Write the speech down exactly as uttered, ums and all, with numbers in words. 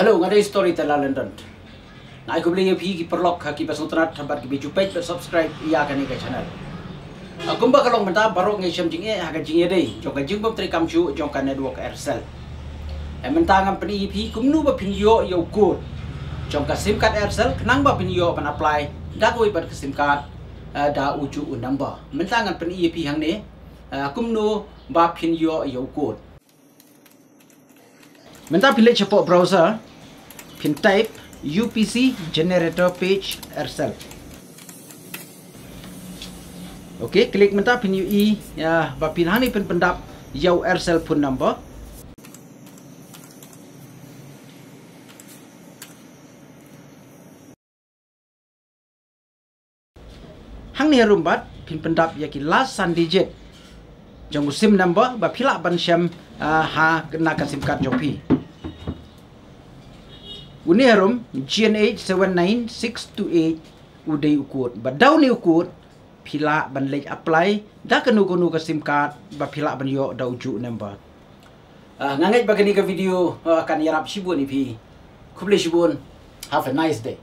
Hello, nga dei Storyteller London. Nga ai khublei ïa phi ki paralok ha kiba sngewtynnat bad kiba ju peit bad subscribe ïa kane ka channel. Ah, kumba ka long mynta baroh ngi shem jingeh ha ka jingïadei jong ka jingbym treikam shuh jong ka network Aircel. Eh, mynta ngan pyni ïa phi kumno ba phin ïoh ïa u code jong ka sim card Aircel khnang ba phin ïoh ban apply da kawei pat ka sim card, eh, da u juh u number. Mynta ngan pyni ïa phi hangne, eh, kumno ba phin ïoh ïa u code. Mynta phi leit shapoh browser, phin type U P C generator page Aircel. Okay, klik mynta phin ïohi ïa ba phin hangne phin pyndap ïa u Aircel phone number. Hangne harum pat phin pyndap ïa ki last san digit jong u sim number ba phi lah ban shem, ah, ha na ka sim card jong phi. Une harum G N H seven nine six two eight u dei u code. Bad da une u code phi lah ban leit apply da kano kano ka sim card ba phi lah ban ïoh da u juh number. Ah, nga ngeit ba kane ka video, ah, kan ïarap shibun ïa phi. Khublei shibun. Have a nice day.